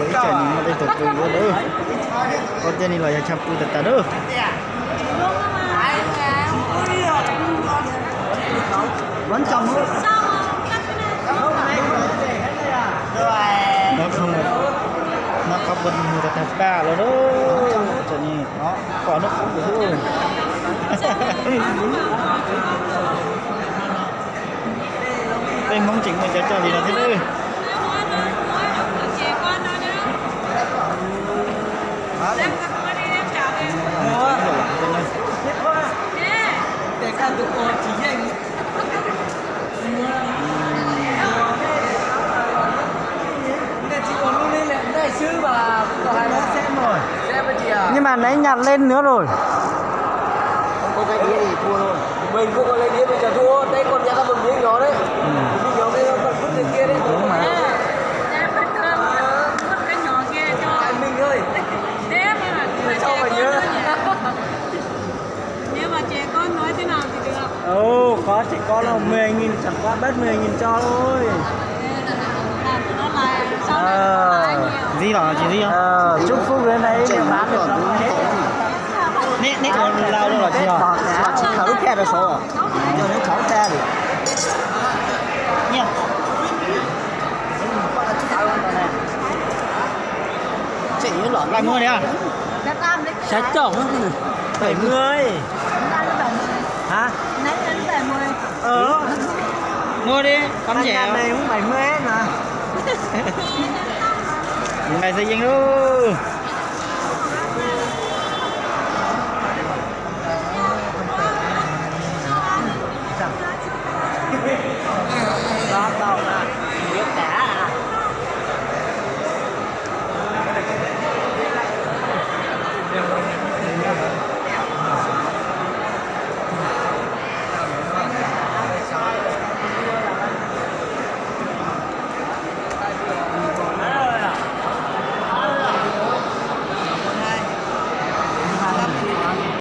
Ib tsam nws muaj tej tus pw ua lawm. Qhov tiag li los yog tshav pw tas tas lawm. Noj qab noj qab pw mus tas tas paj lawm. Tsam nws pom noj qab pw. Peb Hmoob tseem muaj cov coj li no thiab lawm. Nhưng mà nãy nhặt lên nữa rồi. Không có cái đĩa thì thua thôi. Mình không có lấy đĩa, mình chả thua. Đấy, con nhà ta một miếng nhỏ đấy. Ừ. Miếng nhỏ với con vứt lên kia đấy. Đúng mà. Tại mình thôi. Cho mày nhớ. Nếu mà trẻ con nói thế nào thì được. Ồ, có trẻ con là mười nghìn, chẳng qua bớt mười nghìn cho thôi. Ờ, gì đó, chị gì không? Ờ, chúc phúc đến đây, bán được nó hết. Neb, neb ua lau rau los tsis yog? Tsis khaws lub phaj rau saud, yog lub khaws lub phaj li. Nyiaj. Laj muab li. Xav coj. Bảy mươi. Hả? Ờ. Mua đi, cắm rẻ. Này cũng bảy mươi hết mà. Ngày sẽ yên luôn.